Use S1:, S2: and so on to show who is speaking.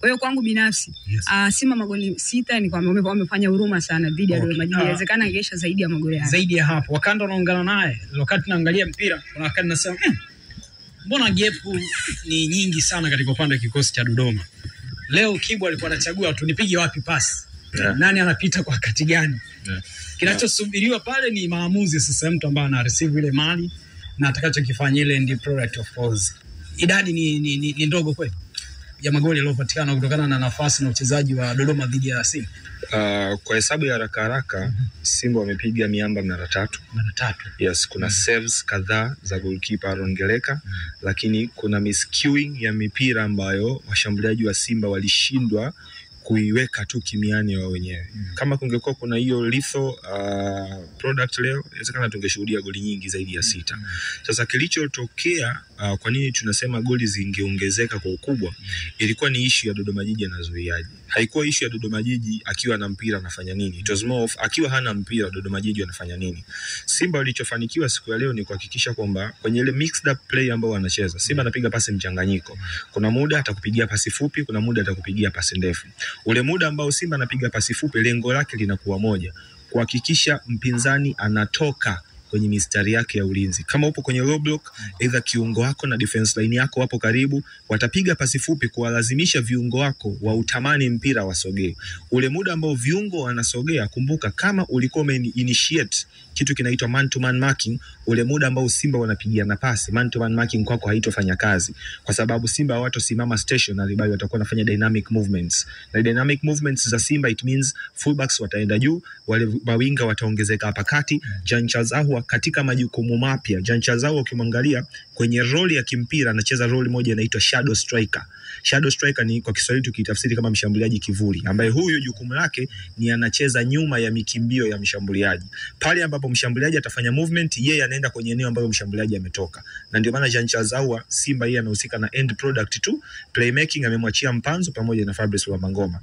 S1: Kwa hiyo kwangu binafsi,
S2: Yes.
S1: Simba magoli 6 ni kwamba wamefanya huruma sana dhidi ya Dodoma Jiji. Inawezekana angeisha zaidi ya magoli hayo.
S2: Zaidi ya hapo, wakati wanaungana naye, wakati naangalia mpira, kuna wakati nasema mbona gap ni nyingi sana katika upande wa kikosi cha Dodoma. Leo Kibu alikuwa anachagua tu nipige wapi pasi. Nani anapita kwa wakati gani? Kinachosubiriwa pale ni maamuzi sasa, mtu ambaye ana receive ile mali na atakachokifanya ile end product of course. Idadi ni ndogo kweli ya magoli yaliyopatikana kutokana na nafasi na uchezaji wa Dodoma dhidi ya Simba.
S3: Kwa hesabu ya haraka haraka, Simba wamepiga miamba mara 3.
S2: Mara 3.
S3: Yes, kuna saves kadhaa za goalkeeper Aaron Geleka, lakini kuna miscuing ya mipira ambayo washambuliaji wa Simba walishindwa kuiweka tu kimiani wao wenyewe. Kama kungekuwa kuna hiyo lethal product leo, inawezekana tungeshuhudia goli nyingi zaidi ya 6. Sasa kilichotokea, kwa nini tunasema goli zingeongezeka kwa ukubwa, ilikuwa ni issue ya Dodoma Jiji anazuiaje. Haikuwa issue ya Dodoma Jiji akiwa na mpira anafanya nini. It was more of akiwa hana mpira Dodoma Jiji anafanya nini. Simba walichofanikiwa siku ya leo ni kuhakikisha kwamba kwenye ile mixed up play ambao wanacheza, Simba anapiga pasi mchanganyiko. Kuna muda atakupigia pasi fupi, kuna muda atakupigia pasi ndefu. Ule muda ambao Simba anapiga pasi fupi, lengo lake linakuwa moja, kuhakikisha mpinzani anatoka kwenye mistari yake ya ulinzi. Kama upo kwenye low block, either kiungo wako na defense line yako wapo karibu, watapiga pasi fupi kuwalazimisha viungo wako wautamani mpira wasogee. Ule muda ambao viungo wanasogea, kumbuka kama ulikuwa ume-initiate kitu kinaitwa man to man marking, ule muda ambao Simba wanapigiana pasi, man to man marking kwako haitofanya kazi, kwa sababu Simba hawatosimama stationary, bali watakuwa wanafanya dynamic movements. Na dynamic movements za Simba, it means fullbacks wataenda juu, wale mawinga wataongezeka hapa kati. Jean Charles Ahoua katika majukumu mapya. Jean Charles Ahoua ukimwangalia kwenye role ya kimpira anacheza role moja inaitwa shadow striker. Shadow striker ni kwa Kiswahili tukitafsiri kama mshambuliaji kivuli, ambaye huyu jukumu lake ni anacheza nyuma ya mikimbio ya mshambuliaji. Pale ambapo mshambuliaji atafanya movement, yeye anaenda kwenye eneo ambalo mshambuliaji ametoka. Na ndio maana Jean Charles Ahoua Simba yeye amehusika na end product tu, playmaking amemwachia Mpanzu pamoja na Fabrice Wambangoma.